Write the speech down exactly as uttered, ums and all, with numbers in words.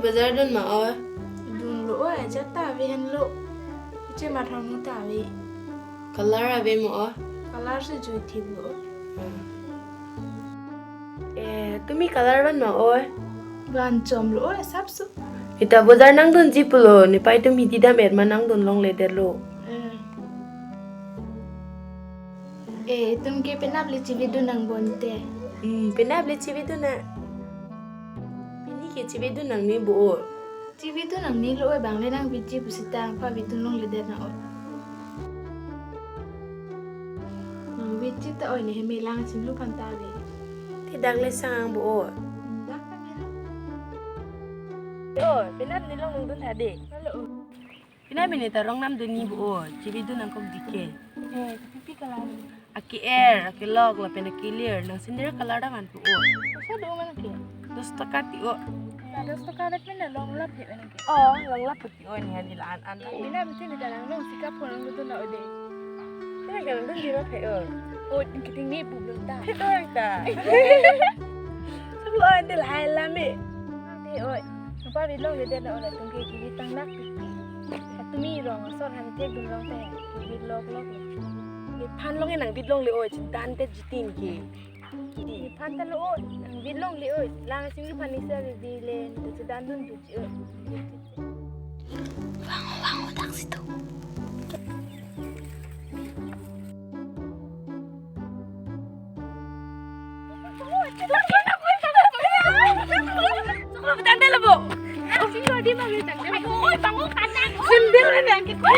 Bazar dun ma o? Dunlo o, ajat ta ave henlo. Che mathang ta ave. Color ave mo o? Color si jui thip lo. Eh, tumi color van ma o? Van chomlo o, asapso. Ita bazar nangdunji pulo, nepei atum hidi dam-et ma nangdun longledetlo. Eh. Eh, itum ke penap le chividun nang bonte. Hmm, penap le chividun nang. Pini ke chividun nangne bo o. Chividun nangnelo oi, bang le nangviji pusita nangpavidun longledet na o. Nangviji ta oi, ne heme lang chinglu panta ave. Te dak le sang bo o. Dak ta mera. O, penap ne long nangdun tha de. Hello. Penap ne ta rong namdunji bo o, chividun nangkok dike. Eh, pipi kalang. Ake-er, akelok, lapen akelir, nang sendiri color ta van po o. Koso do man ke? Dos taka ti o. Ya, dos taka vet men long lap he man ke. O, long lap ti o, ne hadi la-an an. Penap mesti ne dalang long sika phone nangdun na o de. Penap kalang dun di ro phe o. O, kiting ni bu belum ta. Phe o ta. Solo ande lahai lame. Te o. Nangpavidun longledet na o, latum ke kiri tang nak pipi. Tumi rong asor han thek dun long te. Kiri lok lok. Nephan long nangvid longle o, chidan te jitin ke. Nephan ta lo o, nangvid longle o. Lang chinglu phan ni sa di le, chidan dun tu chi o. Vang, vang, o dak si tu. Sendiri yang kita